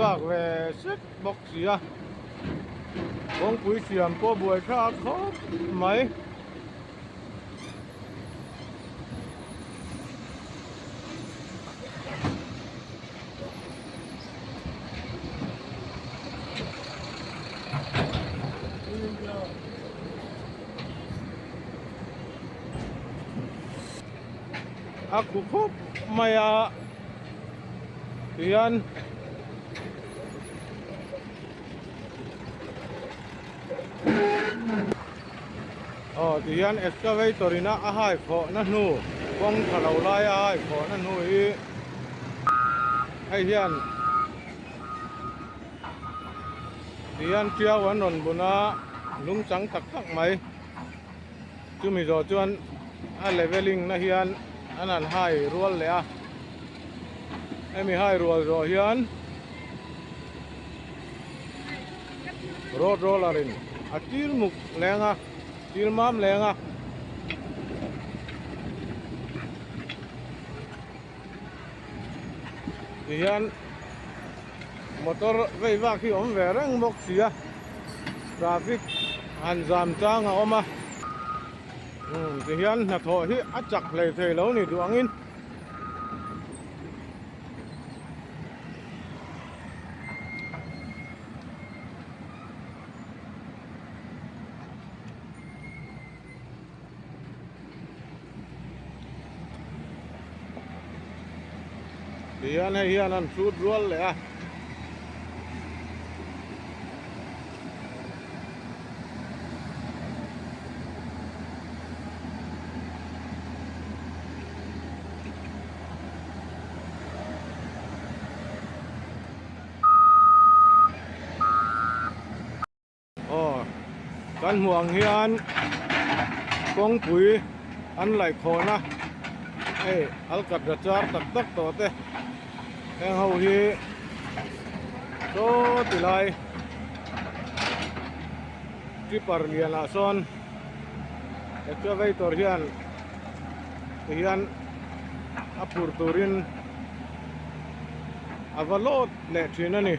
vak ve sek bawk si a kawngpui siam pawh buai thlak khawp mai. A khu khawp mai a tihian aw tihian excavator in a hai khawh na hnu kawng tha lo lai a hai khawh na hnu hi hei hian tihian tiau an rawn bun a lung chang tak tak mai chumi zawh chuan a leveling na hian an han hai rual leh a hemi hai rual zawh hian road roller in a til muk leng a til mam leng a. Tihian motor vei vak hi awm ve reng bawk si a traffic han zam chang a awm a umm tihian hnathawh hi a chak hlei thei lo ni duh angin. Tihian hei hian an hrut rual leh a. Aw kan hmuh ang hian kawngpui an laih khawhna hei alkatra char tak tak tawh te heng ho hi saw ti lai tipper lian ah sawn excavator hian tihian a phur turin a va lawt leh thin a ni.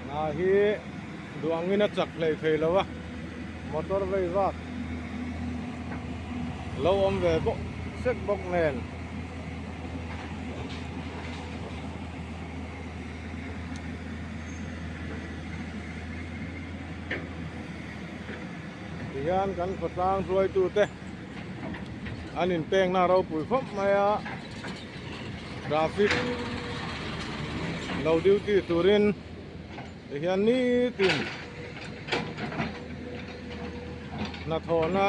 Hna hi duh angin a chak hlei thei lo a motor vei vak lo awm ve bawk sek bawk nen. Tihian kan khawtlang hruaitute an inpekna ropui khawp mai a traffic lo duty turin tihian nitin hnathawhna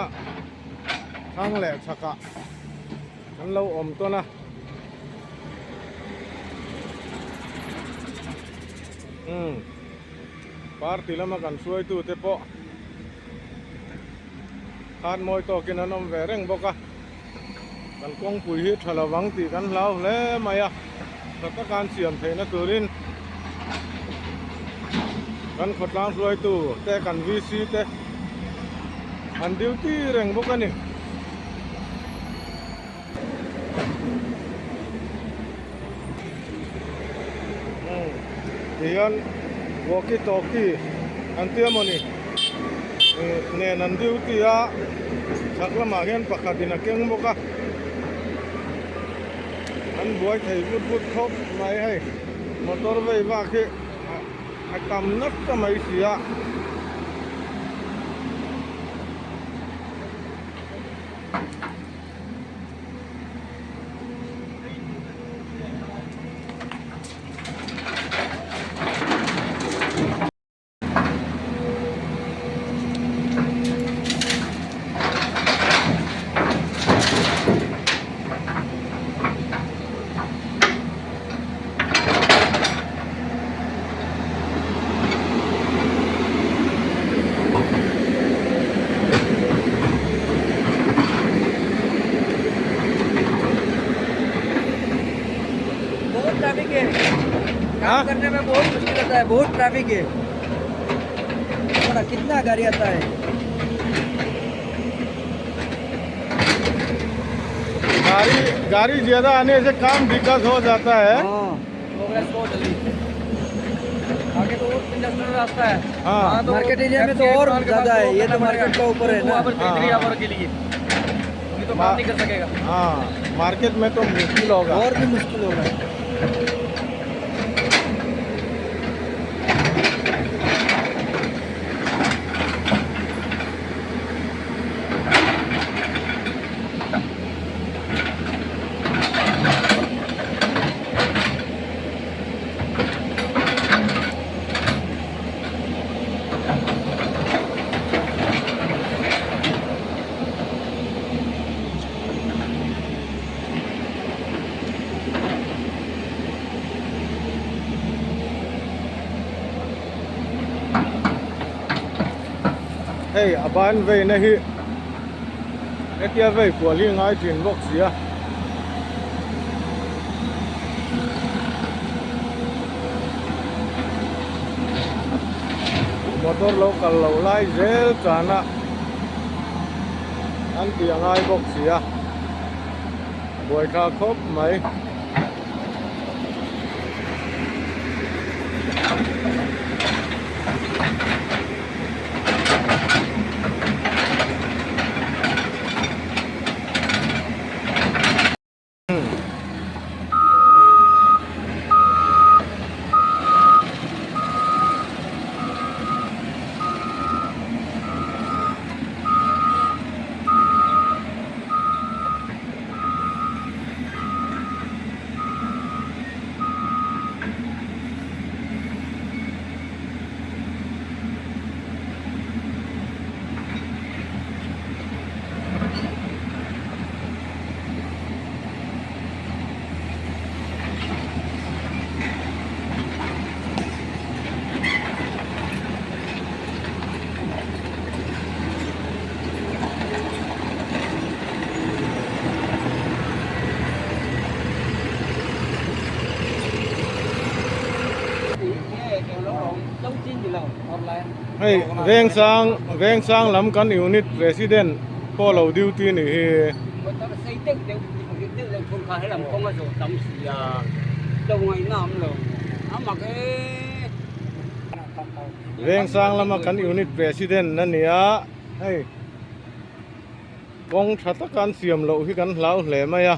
thlang leh chhakah an lo awm tawn a. Umm party lama kan hruaitu te pawh khan mawi tawkin an awm ve reng bawk a kan kawngpui hi tha lovang tih kan hlau hle mai a tha taka an siam theihna turin kan khawtlang hruaitu te kan VC te an duty reng bawk a ni. Tihian walkie talkie an tia mawni nen an duty a chhak lamah hian pakhat in a keng bawk a an buai thei vut vut khawp mai hei motor vei vak hi a tam nasa mai si a. बहुत ट्रैफिक है काम करने में बहुत मुश्किल होता है बहुत ट्रैफिक है थोड़ा कितना गाड़ी आता है। गाड़ी गाड़ी ज्यादा आने से काम दिक्कत हो जाता है। हाँ, प्रोग्रेस बहुत जल्दी। आगे तो इंडस्ट्रियल रास्ता है। हाँ। वहाँ तो मार्केट एरिया में तो FCI और के पास ज्यादा है, ये करना तो मार्केट पड़ेगा। का ऊपर है ना। वहाँ पर हाँ, 3 हाँ। Our के लिए नहीं तो काम नहीं कर सकेगा। हाँ, मार्केट में तो मुश्किल होगा। और भी मुश्किल होगा। Hei a ban veina hi hetia vei kual hi ngai thin bawk si a. Motor lo kal loh lai zel chana an tih a ngai bawk si a buaithlak khawp mai. Hei Vengsang Vengsang lam kan unit president pawh lo duty nih hi. Vengsang lama kan unit president a ni a hei kawng tha taka an siam loh hi kan hlau hle mai a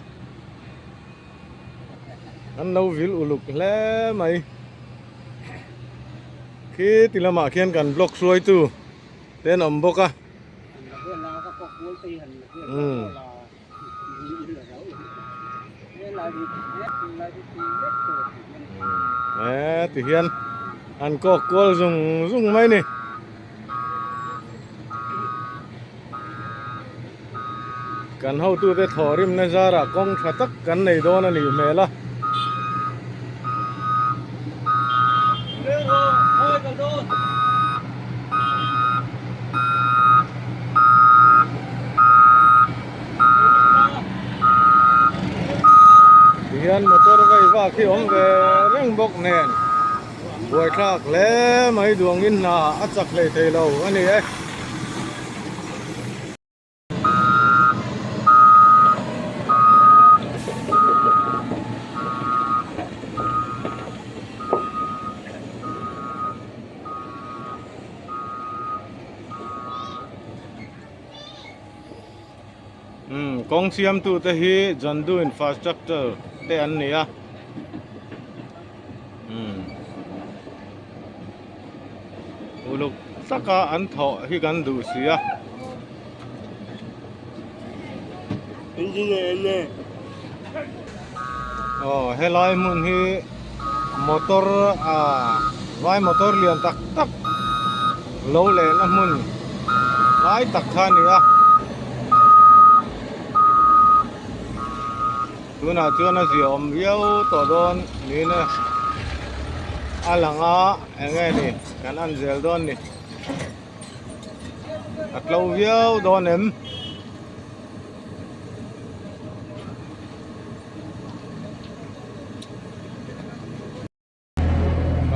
an lo vil uluk hle mai khi ti lamah khian kan block hruaitu te an awm bawk a. Eee ti hian an kawk kual zung zung mai ni. Kan hotute thawhrimna zarah kawng tha tak kan nei dawn a nih hmel a. Tihian motor vei vak hi awm ve reng bawk nen buaithlak hle mai duangin hna a chak hlei thei lo a ni e. Umm kawng siamtu te hi Jandu infrastructure te an ni a umm uluk taka an thawh hi kan duh si a. Aw helai hmun hi motor ah vai motor lian tak tak lo lehna hmun lai tak kha a ni a tunah chuan a ziaawm viau tawh dawn niin a lang a eng nge ni kan en zel dawn ni a tlo viau dawn em.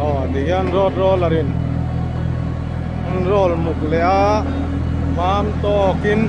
Aw ti hian road roller in an roll muk leh a mam tawkin.